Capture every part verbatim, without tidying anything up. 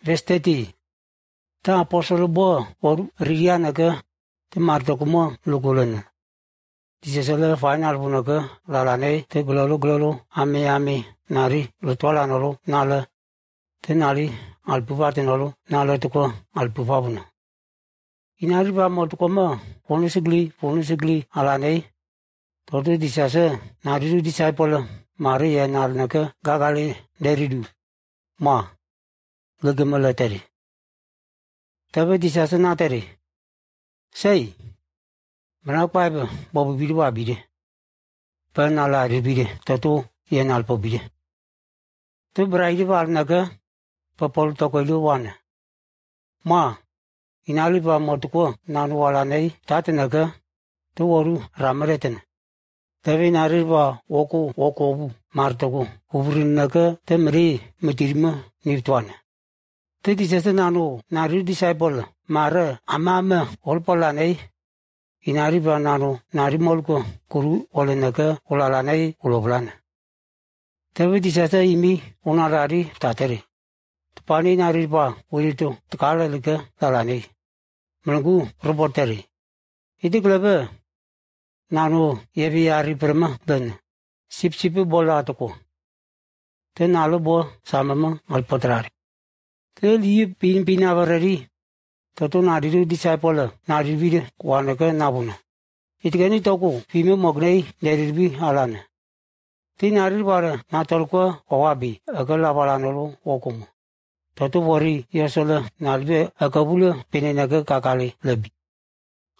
Verse thirty. Tǝ apostle bwe, o, riria neke, tǝ marǝtoko mwe lokolene. Jisas le final bo neke, lalane, tǝ gǝlolo gǝlolo, ame ame, nari, lotowala nolo, nale. Tǝ nari, alpupa tǝ nolo, nale tǝkwe, alpupa bone. Inari ba motǝkwe mwe, fonu sigli, fonu sigli, alane. Toto Jisas, nari ru disciple, mari ye nari neke, gagale, deri du. Mwa, gege mele teri. Tebe Jisas na teri. Sei, mena kpai be, bobo bidi ba bidi. Be nala ri bidi, toto, ye nal po bidi. Tǝ bra idi ba neke, pe pol toko ilu wane. Mwa, inali ba motǝkwe, nanu walane, tate neke, tǝ woru, ramere tene. Tebe inari ba woko, woko bu, marǝtoko, ubrin neke, tǝ meri, mǝtiri mwe, niptwane. Tǝ Jisas nanu, nari disciple, mare, ame ame, olpalane, inari ba nanu, nari molko, kuru, ole neke, olalane, oloplane. Tebe Jisas imi, onarari, tateri. Tǝpani inari ba, wirito, tǝkale leke, lalane. Mǝlǝngu, robo teri. Iti kǝlebe, nanu, yebi yari perma, ben. Sip sip bola toko. Tǝ nalo bo, samama, alpotrari. Tǝ li pin pin abarari. Toto nari ru disciple, nari bidi, wane ke nabuna. Itikeni toko, fime mognei, neri bi alane. Tǝ nari bare, natolkwe, owabi, eke labala nolo, okomo. Toto bori, yosole, nalbe, eke bule, pine neke kakali, lebi.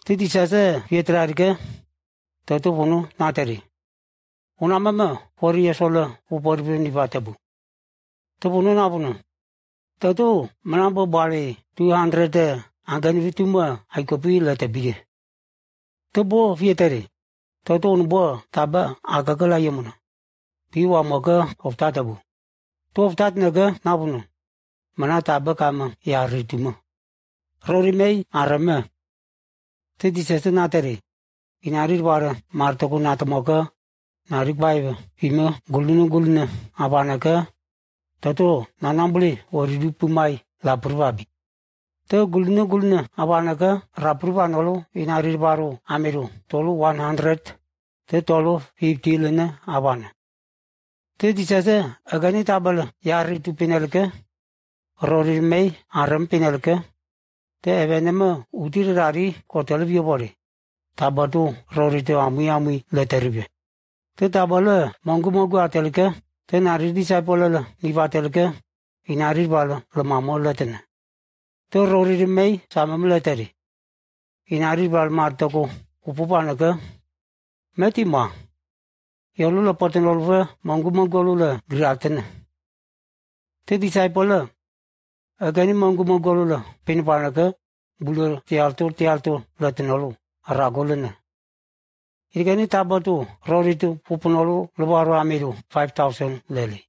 Tǝ Jisas, fietrari ke, toto bono, nateri. Onamama, bori yosole, ubori be niba tebu. Tǝ bono nabuna. Toto, mǝnambo bale, two hundred, angani fitu mwe, aikopi le tebide. Tǝ bo fieteri. Toto onbo, taba, akakala yemuna. Piwa moke, oftat abu. Tǝ oftat neke, nabuna. Mǝna taba kama, yari tuma. Rori mei, areme. Tǝ Jisas nateri. Inari bare, martoko natamoke, nari kpaibe, ime, gulune gulune, abaneke, toto, nanambuli, wari du pumai, lapurbabi. Tǝ gulune gulune, abaneke, rapurba nolo, inari baro, amiru, tolo one hundred, tǝ tolo fifty lene, abane. Tǝ Jisas, egeni tabal, yari tu pinelke, rori mei, arem pinelke, tǝ ebeneme, utir rari, kotel biobori. Tabal tu, rori tu amui amui, leteribe. Tǝ tabal, monggu monggu atelke, tǝ nari disciple le, niba telke, inari bal, lemamo letene. Tǝ rori mei, samem leteri. Inari bal martoko, upupaneke. Meti ma. Yolu le potenolu fe, monggu monggu olu le gratene. Tǝ disciple le. Egeni monggu monggu olu le, pinpaneke, bulu tialto, tialto, letenolu, arago lene. Itikeni tabal tu, rori tu, pupunolu, lubaro amiru, five thousand lele.